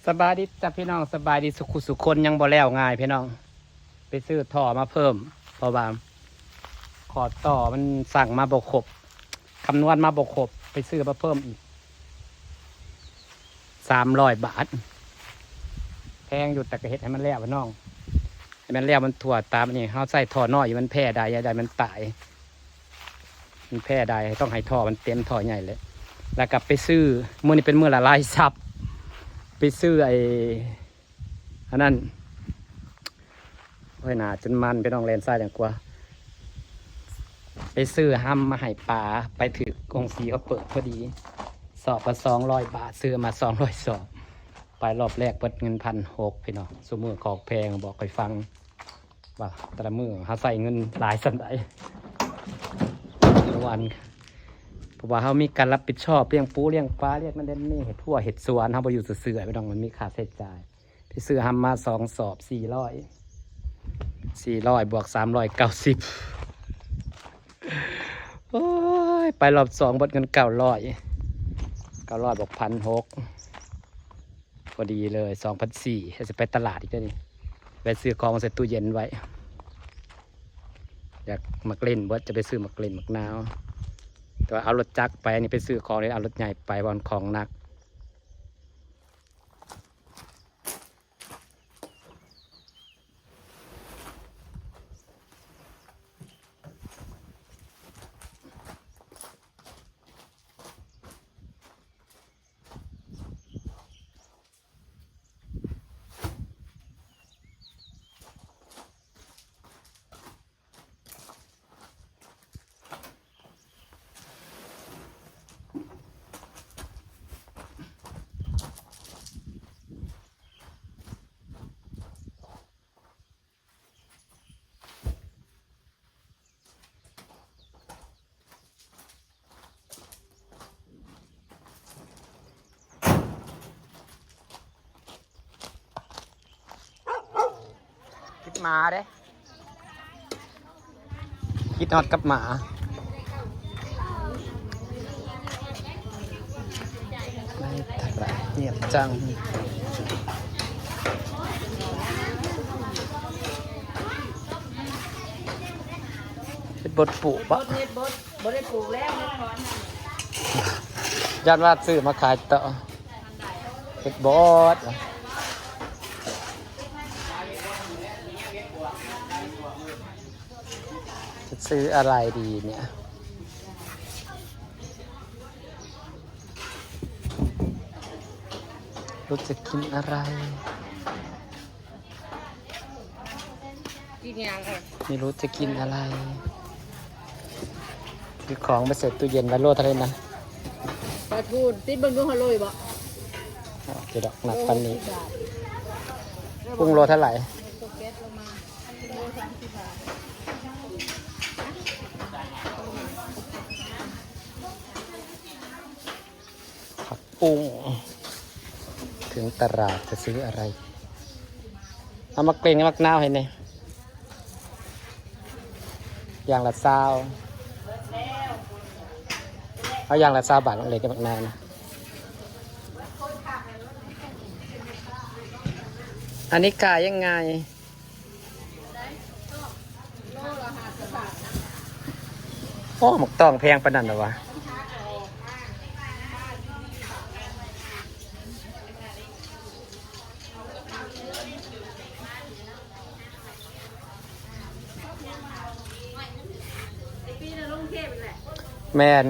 ສະບາຍດີຈ້າພີ່ນ້ອງ ສະບາຍດີສຸຂູສຸຄົນ. ຍັງບໍ່ແລ້ວງ່າຍພີ່ນ້ອງ ໄປຊື້ທໍ່ມາເພີ່ມ ເພາະວ່າຂໍ້ຕໍ່ມັນສັ່ງມາບໍ່ຄົບ ຄຳນວນມາບໍ່ຄົບ ໄປຊື້ມາເພີ່ມອີກສາມຮ້ອຍບາດ. ແພງຢູ່ ແຕ່ກໍເຮັດໃຫ້ມັນແລ້ວພີ່ນ້ອງ ໃຫ້ມັນແລ້ວມັນທົ່ວ. ຕາມນີ້ເຮົາໃຊ້ທໍ່ນ້ອຍຢູ່ ມັນແຜ່ໄດ້ ຢ່າໃຫ້ມັນຕາຍ ມັນແຜ່ໄດ້ ຕ້ອງໃຫ້ທໍ່ມັນເຕັມ ທໍ່ໃຫຍ່ເລີຍ. ແລ້ວກໍໄປຊື້ ມື້ນີ້ເປັນມື້ລະລາຍຊັບ ໄປຊື້ໄອ້ ອັນນັ້ນ ໂອ້ຍ ໜ້າຈົນມັນ ໄປໜອງແລນຊາຍຈັ່ງກວ່າ ໄປຊື້ຮຳມາໃຫ້ປາ ໄປຖືກກົງສີເຂົາເປີດພໍດີ ສອບລະສອງຮ້ອຍບາດ ຊື້ມາສອງຮ້ອຍສອບ. ໄປລອບແລກເບິດເງິນພັນຫົກ ພີ່ນ້ອງ. ຊຸມື້ຂອງແພງ ບອກໃຫ້ຟັງວ່າແຕ່ລະມື້ເຮົາໃຊ້ເງິນຫຼາຍສ່ຳໃດ. ເມື່ອວານ ເພາະວ່າເຮົາມີການຮັບຜິດຊອບ ລ້ຽງປູລ້ຽງປາ ລ້ຽງນັ້ນລ້ຽງນີ້ ເຮັດຮົ້ວເຮັດສວນ ເຮົາບໍ່ຢູ່ເຊື່ອໆ ພີ່ນ້ອງ ມັນມີຄ່າໃຊ້ຈ່າຍ. ໄປຊື້ຮຳມາສອງສອບ ສີ່ຮ້ອຍ ສີ່ຮ້ອຍບວກສາມຮ້ອຍ ເກົ້າສິບ. ໂອ້ຍ ໄປລອບສອງເບິດເງິນເກົ້າຮ້ອຍ ເກົ້າຮ້ອຍບວກພັນຫົກ ພໍດີເລີຍ ສອງພັນສີ່. ເຮົາຊິໄປຕະຫຼາດອີກເດ້ນີ້ ແວ່ຊື້ຂອງໃສ່ຕູ້ເຢັນໄວ້ ຢາກໝາກເລັ່ນເບິດ ຈະໄປຊື້ໝາກເລັ່ນໝາກນາວ ແຕ່ວ່າເອົາລົດຈັກໄປ ອັນນີ້ໄປຊື້ຂອງເລີຍ ເອົາລົດໃຫຍ່ໄປ ບ່ອນຂອງໜັກ. ຄິດໝາເດ້ ຄິດຮອດກັບໝາ. ໃນຕະຫຼາດງຽບຈັງ ເຮັດບົດປູກບໍ່? ເຮັດບົດ ບໍ່ໄດ້ປູກແລ້ວ ຢ້ານວ່າຊື້ມາຂາຍຕໍ່. ເຮັດບົດ ຈະຊື້ອະໄລດີເນຍ? ຮູ້ຈະກິນອະໄລ? ກິນຫຍັງເອີຍ? ໄມ່ຮູ້ຈະກິນອະໄລ. ຊື້ຂອງໄປໃສ່ຕູ້ເຢັນລະໂລເທົ່າໃດນະ? ປາທູ ຕິດເບິ່ງດູ ເຮົາໂລຢູ່ບໍ່? ເອົາ ເຈົ້າດອກໜັກປານນີ້. ໂລສິບບາດ. ກຸ້ງໂລເທົ່າໃດ? ຜັກ ປຸ້ງ ເຖິງຕະຫຼາດຈະຊື້ອະໄລ? ເອົາໝາກເລັ່ນກັບໝາກນາວໃຫ້ແດ່ ຢ່າງລະຊາວ. ເອົາຢ່າງລະຊາວບາດ ໝາກເລັ່ນກັບໝາກນາວນະ. ອັນນີ້ຂາຍຍັງໄງ? ໂອ້ ໝາກຕ້ອງແພງປານນັ້ນລະວະ? ແມ່ນ.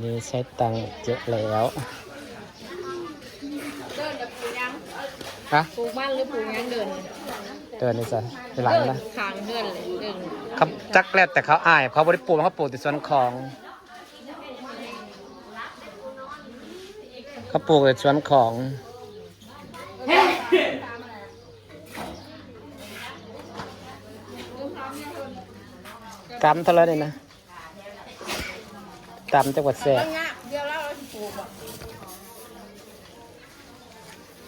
ນີ້ໃຊ້ຕັງເຈາະແລ້ວ. ເດີນແລ້ວປູກຫຍັງ? ຮະ? ປູກມັນຫຼືປູກຫຍັງເດີນ? ເດີນນີ້ຊະ ໄປຫຼັງນະ ຂ້າງເຮືອນເລີຍເດີນ. ເຂົາ ຈັກແລ້ວແຕ່ເຂົາອ້າຍ ເຂົາບໍ່ໄດ້ປູກ ເຂົາປູກແຕ່ສວນຂອງ. ເຂົາປູກແຕ່ສວນຂອງ. ກຳເທົ່າໃດນີ້ນະ? ກຳຈັກວ່າແຊບ. ມັນງາມ ດຽວລາວຊິປູກບໍ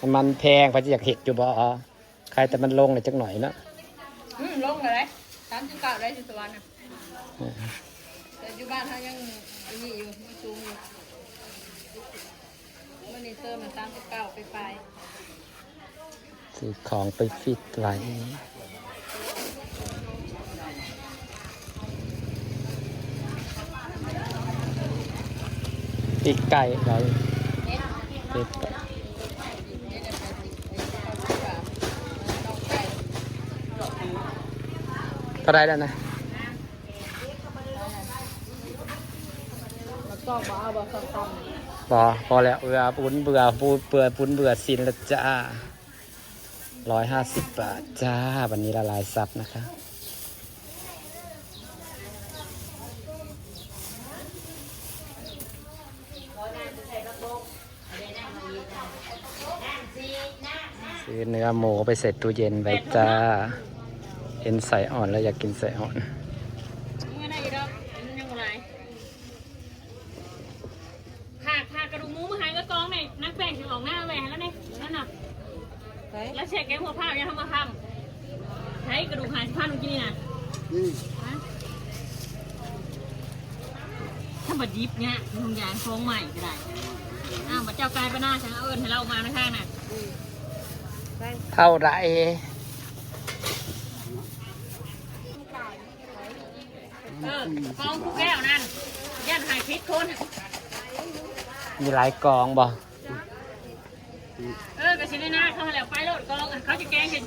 ່? ນ້ຳມັນແພງ ໃຜຈະຢາກເຮັດຢູ່ບໍ່? ຂາຍແຕ່ມັນລົງແລ້ວຈັກໜ້ອຍເນາະ. ອືມ ລົງແລ້ວເດ້ ສາມສິບເກົ້າໄດ້ຢູ່ສະຫວັນນະ. ເອີ ແຕ່ຢູ່ບ້ານເຮົາຍັງອັນນີ້ຢູ່ ຍັງສູງຢູ່. ມື້ນີ້ເຕີມມາສາມສິບເກົ້າປາຍໆ. ຊື້ຂອງໄປຟິດໄວ້. ປີກໄກ່ໄດ້ ເທົ່າໃດແລ້ວນະ? ບັກຊອກບໍ່ເອົາບໍ່? ຊອກຕຳ ບໍ່ ພໍແລ້ວ ເບື່ອປຸ້ນ ເບື່ອ ເບື່ອປຸ້ນ ເບື່ອຊີ້ນແລ້ວຈ້າ. ຮ້ອຍຫ້າສິບບາດຈ້າ. ວັນນີ້ລະລາຍຊັບນະຄະ. ຊື້ເນື້ອໝູໄປໃສ່ຕູ້ເຢັນໄວ້ຈ້າ. ເຫັນໄສ້ອ່ອນແລ້ວຢາກກິນໄສ້ອ່ອນ. ພາກ ພາກກະດູກໝູມາໃຫ້ ເອື້ອຍກອງນີ້ ນາງແປ້ງຊິອອກໜ້າໄວ້ໃຫ້ລາວແດ່ ນັ້ນນະ. ໃສ? ລາວແຊ່ແກງຫົວພາກ ຢ່າເອົາມາທຳ. ໃສກະດູກ ຫ້າສິບພັນ ກິນນີ້ນະ? ອືມ ຮະ? ຖ້າບໍ່ດິບເນຍ ໂຮງຢານຂອງໃໝ່ກໍໄດ້. ອ້າວ ບັດເຈົ້າກາຍປານາ ຊັ້ນເອີ້ນໃຫ້ລາວອອກມານຳທາງນະ. ອືມ ເທົ່າໃດ? ເອີ ຂອງຜູ້ແກ້ວນັ້ນ ຢ້ານໃຫ້ຜິດຄົນ. ມີຫຼາຍກອງບໍ່? ເອີ ກໍຊິໄດ້ນາເຂົາແລ້ວ ໄປໂລດກອງ ເຂົາຊິແກງເຮັດ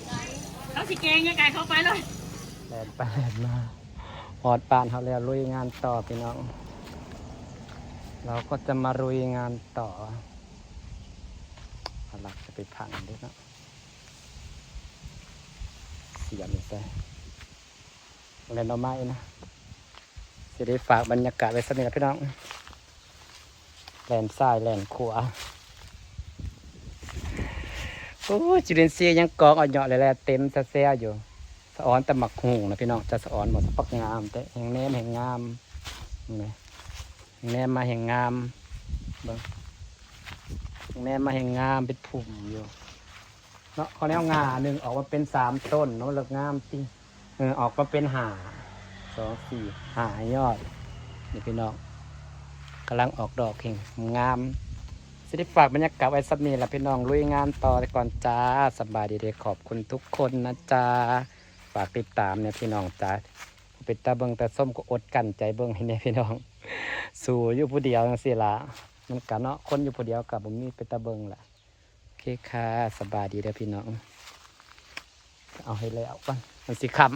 ເຂົາຊິແກງຍັງໄກ ເຂົາໄປໂລດ. ແລ່ນໄປແລ່ນມາ ຮອດບ້ານເຮົາແລ້ວ ລຸຍງານຕໍ່ພີ່ນ້ອງ. ເຮົາກໍຈະມາລຸຍງານຕໍ່. ເອົາລະ ຈະໄປພັງເດ້ເນາະ ສຽມໃສ່. ແລ່ນໜໍ່ໄມ້ນະ ຊິໄດ້ຝາກບັນຍາກາດໄວ້ສ່ຳນີ້ລະພີ່ນ້ອງ. ແລ່ນຊ້າຍແລ່ນຂວາ. ໂອ້ຍ ຈຸລິນຊີຍັງກອງເອົາເຍາະແຫຼະ ເຕັມແຊວໆຢູ່. ສະອອນແຕ່ໝາກຫຸ່ງນະພີ່ນ້ອງ. ຈະສະອອນໝົດ ບັກງາມແທ້ ແຮ່ງແນມແຮ່ງງາມ. ເຫັນໄໝ? ແນມມາແຮ່ງງາມ ເບິ່ງ ແນມມາແຮ່ງງາມ ເປັນພຸ່ມຢູ່ເນາະ. ເອົາແນວງ່າໜຶ່ງອອກມາເປັນສາມຕົ້ນເນາະ ເລີກງາມຕິ. ເອີ ອອກມາເປັນຫ້າ ສອງ ສີ່ ຫ້າຍອດ. ນີ້ພີ່ນ້ອງ ກຳລັງອອກດອກແຮ່ງງາມ. ຊິໄດ້ຝາກບັນຍາກາດໄວ້ສ່ຳນີ້ລະພີ່ນ້ອງ ລຸຍງານຕໍ່ກ່ອນຈ້າ. ສະບາຍດີເດີ ຂອບຄຸນທຸກຄົນນະຈ້າ. ຝາກຕິດຕາມແດ່ພີ່ນ້ອງຈ້າ. ເປັນຕາເບິ່ງຕາຊົມກໍອົດກັ້ນໃຈເບິ່ງໃຫ້ແດ່ພີ່ນ້ອງ. ສູ້ຢູ່ຜູ້ດຽວຈັ່ງຊີ້ລະ ມັນກະເນາະ ຄົນຢູ່ຜູ້ດຽວກະບໍ່ມີເປັນຕາເບິ່ງລະ. ໂອເຄຄ່ະ ສະບາຍດີເດີພີ່ນ້ອງ. ເອົາໃຫ້ແລ້ວກ່ອນ ມັນຊິຄ່ຳ.